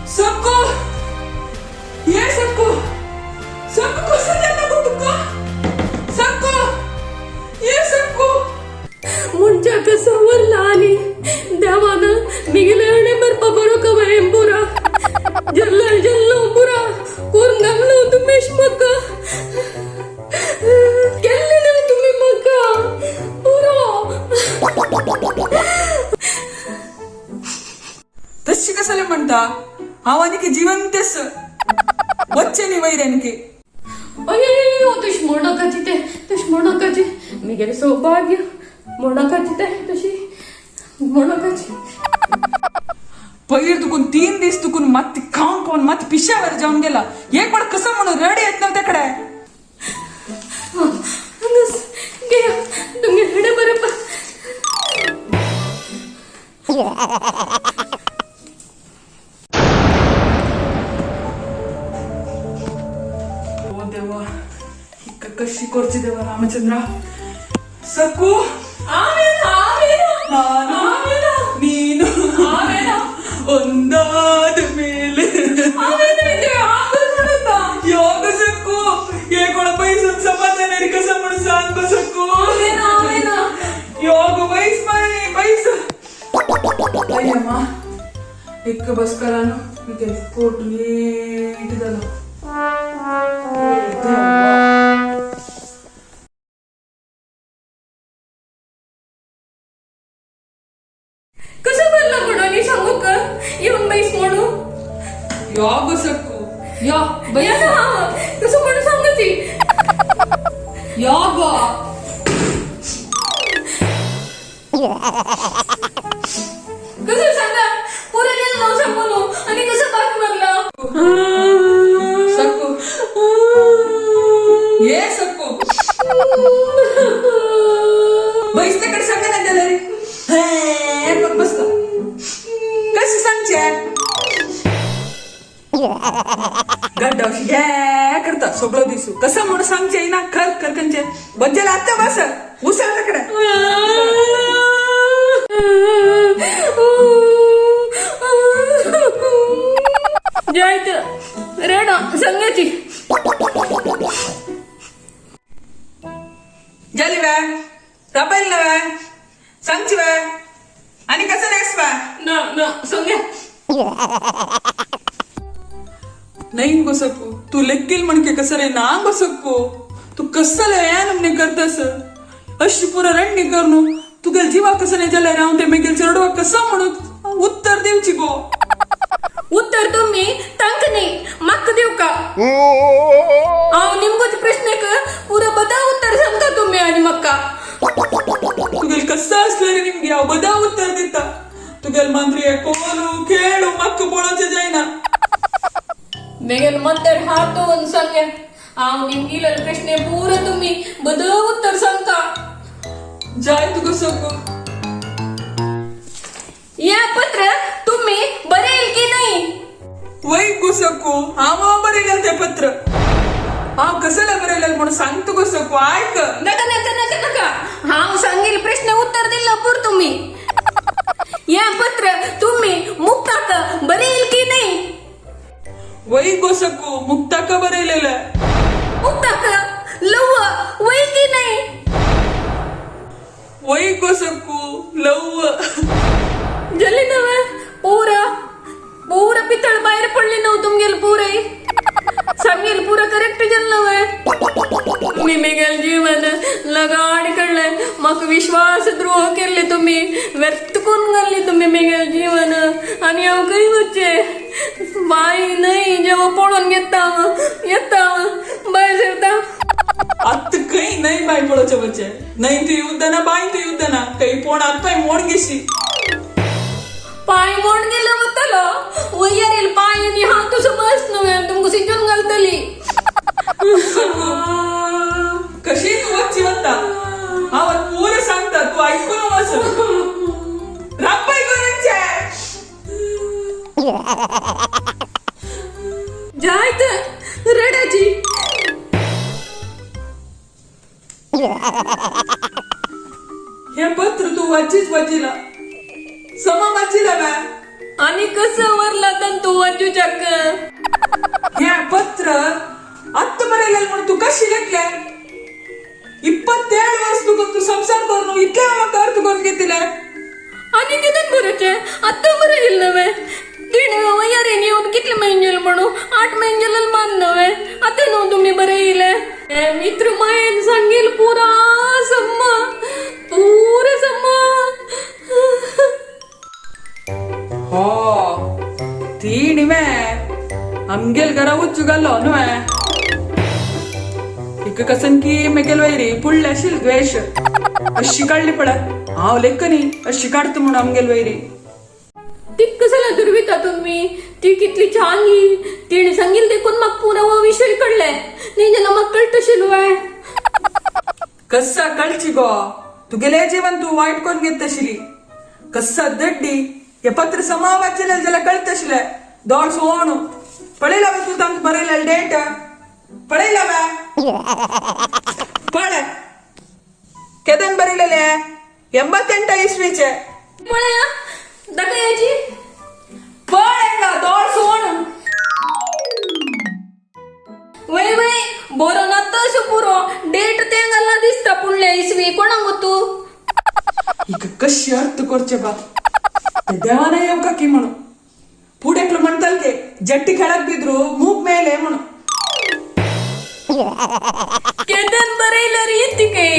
सक्कू, ये सक्कू, सक्कू कसं जाता गो तुका? सक्कू, ये सक्कू. मुंजाक सवरला आनी देवान मिगेले अणे बरपा बरो कवय पुरा जल्ल जल्लो पुरा कोरून घाललो तुमेश म्हाका केल्ले ना तुमी म्हाका पुरो. तशी कसले म्हणता? हांव आनीक जिवंत वच्चे न्ही वयर आणखी. अय्यो, तश म्हणकाची ते, तश म्हणकाची. मिगेले सौभाग्य म्हणकाची ते, तशी म्हणकाची. पयर तुकून 3 दीस तुकून मात खाऊन खाऊन मात पिशावर जाऊन गेला. एक पण कसं म्हणून रड येत नव्हत्याकडे. हांगास घेया तुमगे हेडे बरपा. ओ देवा, ही कशी करची देवा रामचंद्रा. सकू, ನಾನು ನೀನು ಒಂದಾದ ಮೇಲೆ ಯೋಗ ಸಕ್ಕು ಏಕೊಳ ಬಯಸು ಸಮಾಧಾನ ಕಸ म्हणून सांग सकू. ಯೋಗ ಬಯಸ್ ಮೈ ಬಯಸು. ಅಯ್ಯಮ್ಮ, ಎಕ್ಕ ಬಸ್ಕರಾನು ಕೋಟು ನೀಟಿದಲ್ಲ. कसं भरला म्हणून आनी सांगू का येवन बैस म्हणून? ಯೋಗ ಸಕ್ಕು ಯಾ या ना, कसं म्हणून सांगा ती. ಯೋಗ. कसं सांगा, पुरा गेलं नाव सांगू न्हू आनी कसं बात मारला? सक्कू, ये सक्कू, बैसतेकडे सांगा ना त्याला रे. हे मग बसतो कशी सांगचे गड्डा हे करता सगळं दिसू. कसं म्हणून सांगचे ना खर खरखंचे बज्जेला आता बस उसाल तकडे. जायत रेडा सांगाची. झाली वे राबाईल ना वे सांगची वे आणि कसं नेक्स्ट वे? ना ना, सांगा. नाही गो सकू, तू लेक्कील म्हणके कसं रे ना गो सकू. तू कसं नमने करतस अशी पुरा रडणी करणू. तुगेल जीवा कसं नाही झालं राहून ते मेगेल चरडवा कसं म्हणून उत्तर दिवची गो. उत्तर तुम्ही तांक नाही माक देऊ का? हांव निमगोच प्रश्नाक पुरा बदा उत्तर सांगता तुम्ही आणि मक्का. तुगेल कसं असलं रे निमगे हांव बदा उत्तर दिता. तुगेल मंत्री कोलू खेळू मक्क पळोवचें जायना. मेगेल मंतर हातून सांगे, हांव निमगिल प्रश्न पुरा तुम्ही बद उत्तर सांगता. जाय तुका सकू. या पत्र तुम्ही बरेल की नाही? वय गो सकू, हांव बरयलें तें पत्र. हांव कसले बरयलें म्हणून सांग तुका सकू, आयक. नका नका नका नका, हांव सांगेल प्रश्न उत्तर दिलं पुर तुम्ही. या पत्र तुम्ही मुक्ताक बरेल की नाही? वय गो सकू, मुक्ताक बरयलेलं. मुक्ताक लव वय की नाही? वय गो सकू, लव. जल्ली नव पुरा पुरा पितळ बाहेर पडली नव तुमगेल पुरे सांगेल पुरा करेक्ट जल नव. तुम्ही मेगेल जीवन लगाड कडले, म्हाका विश्वास द्रोह केले तुम्ही, व्यर्थ करून घाल्ली तुम्ही मेगेल जीवन. आणि हांव खंय वच्चे बाय न्हय जेव्हा पळोवन घेता येता बाय सरता. आत खंय न्हय बाय पळोवचें बच्चे न्हय तूं येवतना बाय, तूं येवतना खंय पोण आत पाय मोड घेशी. पाय मोड गेलो वतलो वयर येयल पाय आनी हांव तुजो बस न्हय तुमकां सिंचून घालतली. कशी तू वच्ची वता हांव पुरें सांगता, तूं आयकून वच रापाय करूचे. जायत रडाची. हे पत्र तू वाचीच वाचिला समा वाचिला काय? आणि कसं वरला तंतू वाच वाचूच्याक. हे पत्र आत्त बरयलें म्हणून तूं कशी लेखले? 27 वर्स तुका तूं संसार करून इतले म्हाका अर्थ करून घेतिले. आनी कितें बरोवचें? आत्तां बरयलें नवें. तिणें वयारेन येवन कितले म्हयने जाले म्हणून 8 म्हयने जाले मान नवें. आतां न्हू तुमी बरयलें. हे मित्र मायेन सांगील पुरा सम्मा, पुरा सम्मा. हो ती न्ही आमगेल घरा उच्च घालो न्हय. इक कसन की मेगेल वैरी पुडले आशिल द्वेश अशी काडली पळय हांव लेख न्ही अशी काडता म्हणून आमगेल वैरी. ती कशाला दुर्विता तुम्ही? ती कितली छान ही. तिणे सांगील देखून म्हाका पुरा हो विशय कळ्ळे. न्ही जाल्यार म्हाका कळटशिल्लो. कस्सा कळची गो, तुगेले जीवन तू वायट कोण घेत आशिल्ली. कस्सा दड्डी हे पत्र समा वाचले जाल्यार कळतशिले. दोळ सोणू पळयला तूं तांकां बरयलें डेट पळयला वे? पळय केदन बरयलेले 88 इसवीचे. पळया दाखयाची. पळय दोळ सोणू. वय वय बरो नात अशें पुरो डेट तें घालना दिसता पुडल्या इसवी कोणाक तूं. हिका कशी अर्थ करचे बा देवाने येवका की म्हणून पुढेकलो म्हणताल के जट्टी खेळाक बिದ್ರು मूग मेले म्हणून. केदन बरयलं रे तिके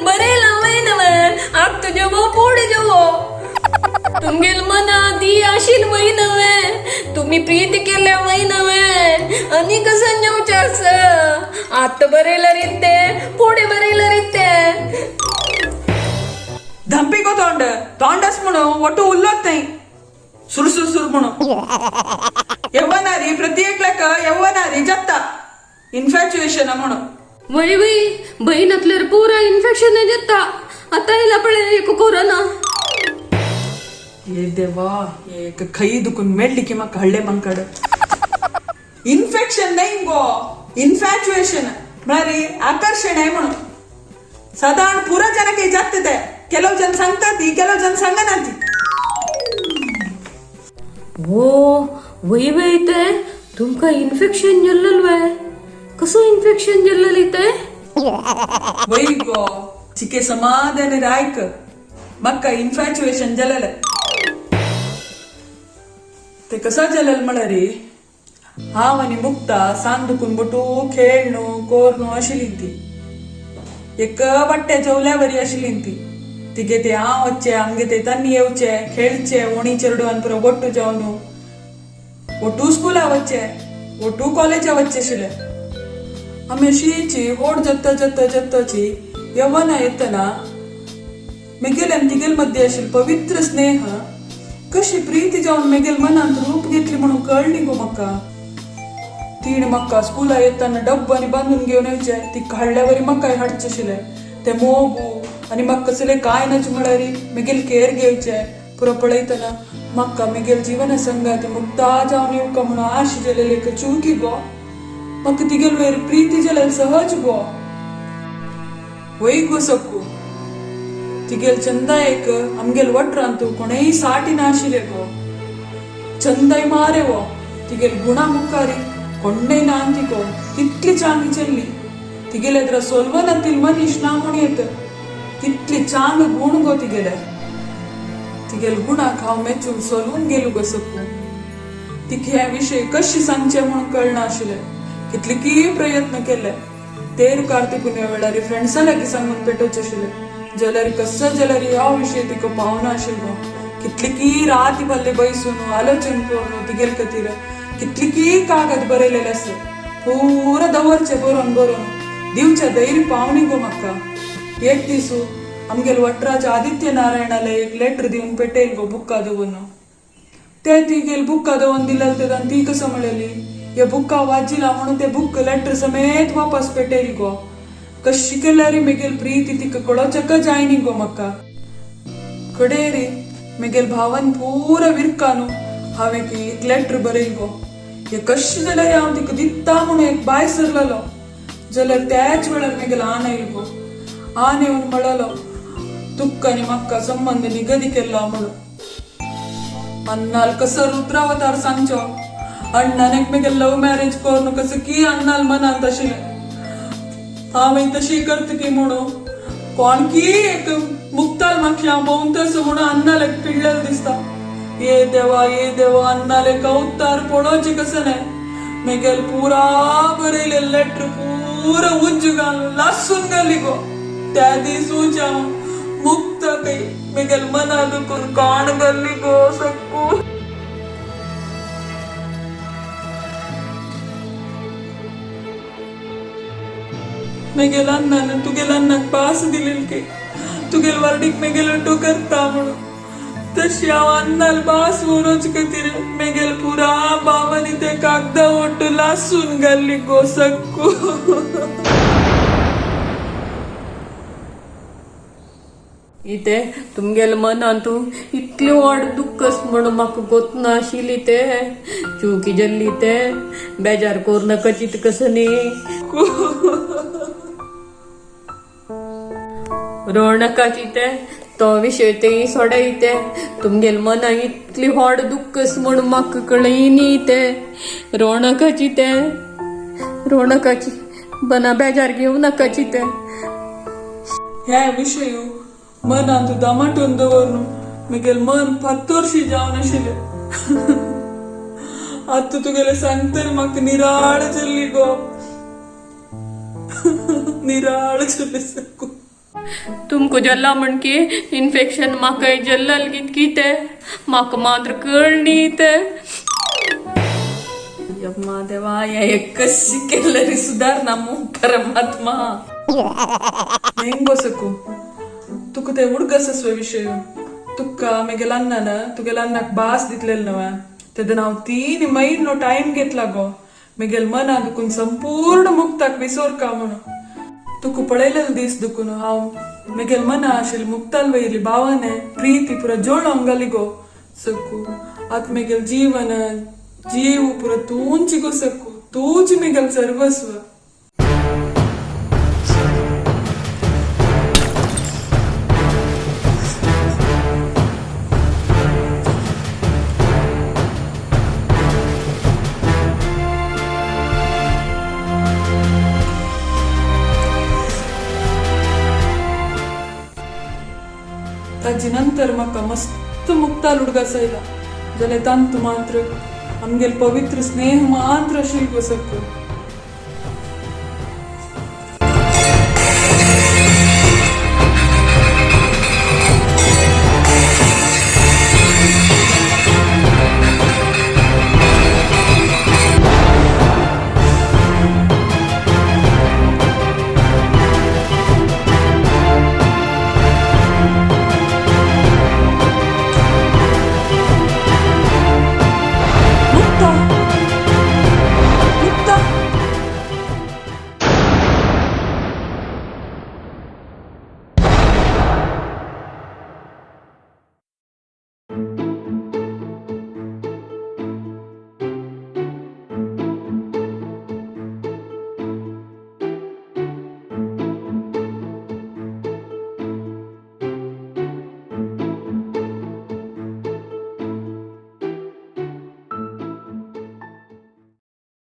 बरयला वय नवे आग तुझ्या भो पुढे जेवो तुमगेल मना दी आशील वय नवे तुम्ही प्रीती केल्या वय नवे आणि कसं जेवचे असं आत बरयलं रे ते पुढे बरयलं रे ते. धंपी गो तोंड तोंडस म्हणून ಒಟ್ಟು ಉಲ್ಲೋತ್ नाही सुर सुर सुर म्हणून. यव्वनारी प्रत्येक यव्वनारी जत्ता इन्फॅच्युएशन म्हणून. वय वय बहीण असल्यावर पुरा इन्फेक्शन येता आता येला पळय एक कोरोना. ए देवा एक खै दुखून मेळ्ळी की म्हाका हळ्ळे मंकड. इन्फेक्शन नाही गो, इन्फॅच्युएशन म्हळ्यार आकर्षण आहे म्हणून. साधारण पुरा ಜನಕ್ಕೆ जाते ಕೆಲವು ಜನ सांगतात ಕೆಲವು ಜನ सांगनाती. ओ वय वय ते तुमका इन्फेक्शन जाल्लेल वय? कसो इन्फेक्शन जाल्लेल ते? वय गो चिके समाधान रायक म्हाका इन्फॅच्युएशन जालेलें. ते कसा जालेलें म्हळ्यार हांव आनी मुक्ता सांग दुखून बटू खेळणू कोरनू आशिल्ली ती एक वाट्ट्या जेवल्यावरी आशिल्ली ती. तिगे ते हांव वच्चे आमगे ते तांणी येवचे खेळचे ओणी चेरडून पुरो ಒಟ್ಟು जावन ಒಟ್ಟು स्कुला वच्चे ಒಟ್ಟು कॉलेजा वच्चे आशिल्ले. आमी अशीची होड जत्ता जत्ता जत्ताची यव्वना येतना मेगेल आनी तिगेल मध्ये आशिल्ली पवित्र स्नेह कशी प्रीती जावन मेगेल मनांत रूप घेतली म्हणून कळ्ळी गो म्हाका. तिणें म्हाका स्कुला येतना डब्बो आनी बांदून घेवन येवचे ती हाडल्यावरी म्हाकाय हाडचे आशिल्लें ते मोगू आनी म्हाका कसले कांय नाच म्हळ्यार मेगेल केअर घेवचे पुरो पळयतना म्हाका मेगेल जिवन संगात मुक्ता जावन येवका म्हणून आश जालेली एक चुकी गो. म्हाका तिगेल वयर प्रीती जालेली सहज गो. वय गो सक्कू तिगेल चंदा एक आमगेल वट्रांतू कोणेय साटी नाशिल्ले गो. चंदाय मारे वो तिगेल गुणा मुखारी कोण्णय नांती गो. तितली चांग चल्ली तिगेले एದ್ರ सोल्वनातील मनीष ना म्हण येत तितली चांग गुण गो तिगेले. तिगेल गुणाक हांव मेचून सोलून गेलो गो सकू. तिका हे विशय कशी सांगचे म्हणून कळना आशिल्लें. कितले की प्रयत्न केले तेर कार्तिक पुनवे वेळार फ्रेंड्सां लागीं सांगून पेटोवचें आशिल्लें जाल्यार कसो जाल्यार ह्या विशय तिका पावना आशिल्लो. कितली की रात भल्ले बैसून आलोचन करून तिगेल खातीर कितली की कागद बरयलेले आसा पुरा दवरचे बरोवन बरोवन दिवचे धैर्य पावनी गो म्हाका. एक दीस आमगेल वटराज आदित्य नारायणाले एक लेटर दिवन पेटयल गो बुक्का दवरून. ते तिगेल बुक्का दवरून दिलेल ते ती कसं म्हणलेली हे बुक्का वाचिला म्हणून ते बुक लेटर समेत वापस पेटयल गो. कशी केल्यार मेगेल प्रीती तिका कळोचक जायनी गो म्हाका. कडेरी मेगेल भावन पुरा विरकानु हांवें एक लेटर बरयल गो. हे कशें जाल्यार हांव तिका दिता म्हणून एक बाय सरलेलो जाल्यार त्याच वेळार मेगेल आन आयल गो. आन येवन म्हणलो तुक्का आनी म्हाका संबंद निगदी केल्लो म्हणून. अन्नाल कसो रुद्रावतार सांगचो. अण्णान मेगेल लव्ह मॅरेज करून कसं की अण्णाल मनांत आशिल्लें हांवें तशी करता की म्हणून कोण की एक मुक्ताल मागशी हांव भोंवतस म्हणून अण्णाल एक पिडलेलें दिसता. ये देवा ये देवा अण्णाले अवतार पळोवचें कसं न्हय. मेगेल पुरा बरयलें लेटर पुरा उज्ज घालून लासून घाली गो. त्या दिसूच हांव मुक्त काही मेगेल मना दुखून काण घाल्ली गो सक्कू. मेगेल अण्णान तुगेल अण्णाक पास दिलेल की तुगेल वार्डीक मेगेल अटो करता म्हणून. तशी हांव अण्णाल बास व्हरोच खातीर मेगेल पुरा बाबांनी ते कागदां ओट्ट लासून घाल्ली गो सक्कू. इते तुमगेले मनान तूं इतलें व्हड दुख्ख म्हणून म्हाका गोत नाशिल्ली ते चुकी जाल्ली ते बेजार करूं नाका चित कसं न्ही. रोड नाका चिते तो विशय तेय सोडाय ते तुमगेले मनान इतली व्हड दुख्ख म्हणून म्हाका कळय न्ही ते. रोड नाका चिते रोड नाकाची बना बेजार घेवं नाका चिते. ह्या विशय मनांत दमाटून दवरून मेगेल मन फातोरशी जावन आशिल्लें. आतां तुगेलें सांगतरी म्हाका निराळ जाल्ली गो, निराळ जाल्ली सक्कू. तुमकां जल्ला म्हणकी इन्फेक्शन म्हाकाय जल्लाल कितकी ते म्हाका मात्र कळणी ते. यम्मा देवा या कशी केलं रे सुधारणा मु परमात्मा. हेंग सकू तुका ते उडगसस्व विशय तुका मेगेल अण्णान तुगेल अण्णाक बास दितलेल न्हय तेन्ना हांव 3 म्हयनो टायम घेतला गो मेगेल मना दुखून संपूर्ण मुक्ताक विसोर का म्हणून. तुका पळयलेलो दीस दुखून हांव मेगेल मना आशिल्ली मुक्ताल वयली भावने प्रीती पुरा जोडोंक घाली गो सक्कू. आतां मेगेल जीवन जीव पुरा तूंच गो सक्कू, तूंच मेगेल सर्वस्व. ताजे नंतर म्हाका मस्त मुक्ताल उडगास आयला जाल्यार तांतू मात्र आमगेल पवित्र स्नेह मात्र आशिल्लो गो सक्कू. मुक्ता